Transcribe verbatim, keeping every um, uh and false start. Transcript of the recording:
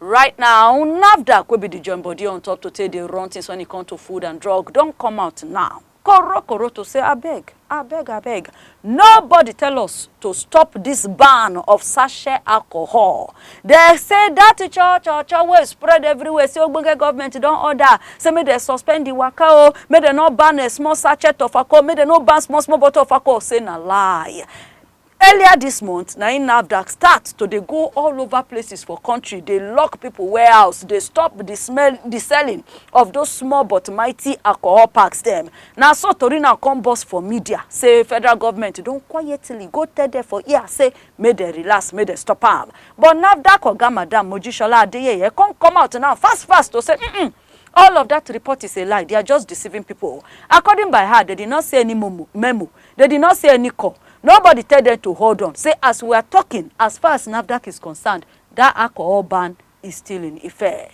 Right now, NAFDAC, wey be the joint body on top to take dey run things when it come to food and drug, don come out now. Koro koro to say, abeg, abeg, abeg, nobody tell us to stop this ban of sachet alcohol. They say that cho cho cho wey spread everywhere, say ogbonge government don order, say make dem suspend the waka o, make dem no ban a small sachet of alcohol, make dem no ban small small bottle of alcohol. Say na lie. Earlier this month, na im NAFDAC start to dey go all over places for country, dey lock people warehouse, dey stop the smell, the selling of those small but mighty alcohol packs dem. Na so tori now come burst for media say federal government don quietly go tell them for ear say make dem relax, make dem stop am. But NAFDAC oga, Madam Mojishola Adeyeye, come come out now fast fast to say, mm-mm, all of that report is a lie. They are just deceiving people. According by her, they did not see any memo, memo. They did not see any call. Nobody tell them to hold on. Say, as we are talking, as far as NAFDAC is concerned, that alcohol ban is still in effect.